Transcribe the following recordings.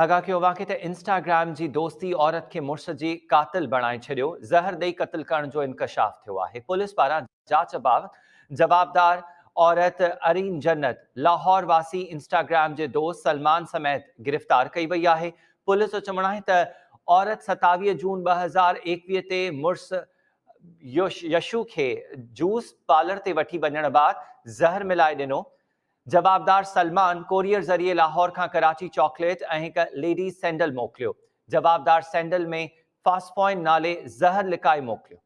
آگاهه ڪيو اوهان کي ته انسٽاگرام جي دوستي عورت کي مڙس جي قاتل بڻائي ڇڏيو، زهر ڏئي قتل ڪرڻ جو انڪشاف ٿيو آهي، پوليس پاران جاچ بابت جوابدار عورت ارين جنت لاهور واسي انسٽاگرام جي دوست سلمان سميت گرفتار ڪئي وئي آهي، پوليس جو چوڻ آهي ته عورت 27 جون 2021 تي مڙس يشو کي جوس پارلر تي وٺي وڃڻ بعد زهر ملائي ڏنو، جوابدار سلمان ڪوريئر ذريعي لاهور کان ڪراچي چاڪليٽ ۽ هڪ ليڊيز سينڊل موڪليو. جوابدار سينڊل ۾ فاسفوئن نالي زهر لڪائي موڪليو.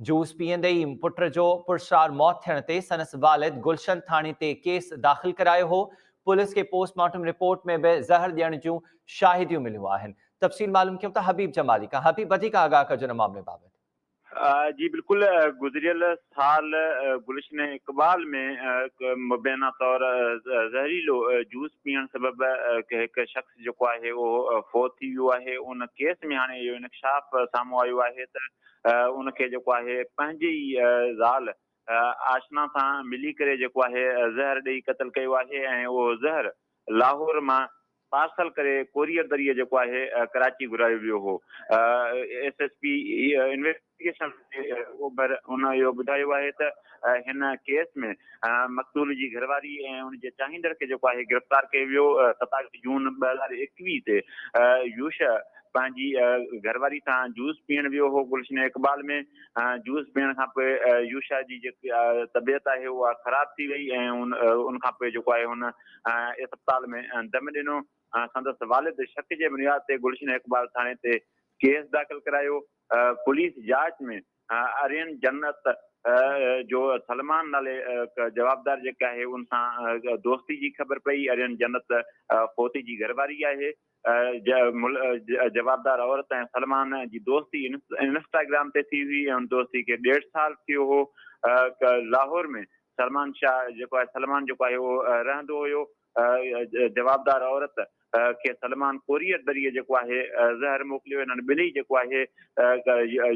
جوس پيئندي ئي پٽ جو پراسرار موت ٿيڻ تي سندس والد گلشن ٿاڻي تي ڪيس داخل ڪرايو هو. پوليس کي پوسٽ مارٽم رپورٽ ۾ به زهر ڏيڻ جون شاهديون مليون آهن. تفصيل معلوم ڪيون ٿا حبيب جمالي کان. حبيب وڌيڪ آگاهه ڪجو ان معاملي بابت. جي بلڪل گذريل سال گلشن اقبال ۾ مبينا طور زهريلو جوس پيئڻ سبب هڪ شخص جيڪو آهي اهو فوت ٿي ويو آهي ان ڪيس ۾ هاڻي اهو انڪشاف سامهون آيو آهي ته ان کي جيڪو آهي پنهنجي ئي زال آشنا سان ملي ڪري جيڪو آهي زهر ڏئي قتل ڪيو آهي ۽ اهو زهر لاهور مان پارسل ڪري ڪوريئر ذريعي جيڪو آهي ڪراچي گهرايو ويو هو. ايس ايس پي انويسٽيگيشن اوڀر ان اهو ٻڌايو آهي ته هن ڪيس ۾ مقتول جي گهرواري ۽ ان جي چاهيندڙ کي جيڪو آهي گرفتار ڪيو ويو. 27 جون 2021 تي يوشه پنهنجي گهرواري سان جوس پيئڻ ويو هو گلشن اقبال ۾ جوس پيئڻ کان پوء يوشا جي جيڪي طبيعت آهي اها خراب ٿي وئي ۽ ان کان پوء جيڪو آهي هن اسپتال ۾ دم ڏنو. سندس والد شڪ جي بنياد تي گلشن اقبال ٿاڻي تي ڪيس داخل ڪرايو. پوليس جاچ ۾ ارين جنت جو سلمان نالي جوابدار جيڪي آهي ان سان دوستي جي خبر پئي. ارين جنت فوتي جي گهرواري آهي. جوابدار عورت ۽ سلمان جي دوستي انسٽاگرام تي ٿي هئي ۽ ان دوستي کي ڏيڍ سال ٿيو هو. لاهور ۾ سلمان شاهه جيڪو آهي سلمان جيڪو آهي اهو رهندو هيو. جوابدار عورت کي سلمان ڪوريئر ذريعي جيڪو آهي زهر موڪليو. انهن ٻنهي جيڪو آهي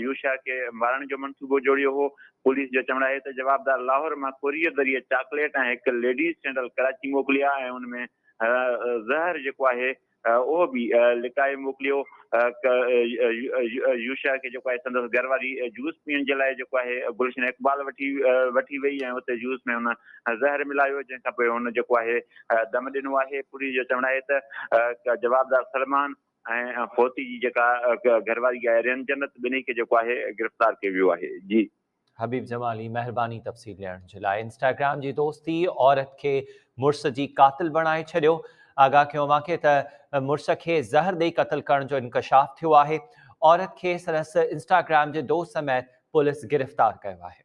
يوشا کي مارڻ جو منصوبو جوڙيو هو. پوليس جو چوڻ آهي ته جوابدار لاهور مان ڪوريئر ذريعي چاڪليٽ ۽ هڪ ليڊيز سينڊل ڪراچي موڪليا ۽ ان ۾ زهر جيڪو آهي اهو به لڪائي موڪليو. يوشع کي جيڪو آهي سندس گهر واري جوس پيئڻ جي لاء جيڪو آهي گلشن اقبال وٺي وٺي وئي ۽ اتي جوس ۾ هن زهر ملايو جنهن کان پوء هن جيڪو آهي دم ڏنو آهي. پوليس جو چوڻ آهي ته جوابدار سلمان ۽ فوتي جي جيڪا گهر واري آهي رين جنت ٻنهي کي جيڪو آهي گرفتار ڪيو ويو آهي. جي. حبيب جمالي مهرباني تفصيل ڏيڻ جي لاء انسٽاگرام جي دوستي عورت کي مڙس جي قاتل بڻائي ڇڏيو آگاهه ڪيو اوهان کي ته مڙس کي زهر ڏئي قتل ڪرڻ جو انڪشاف ٿيو آهي عورت کي سندس انسٽاگرام جي دوست سميت پوليس گرفتار ڪيو آهي.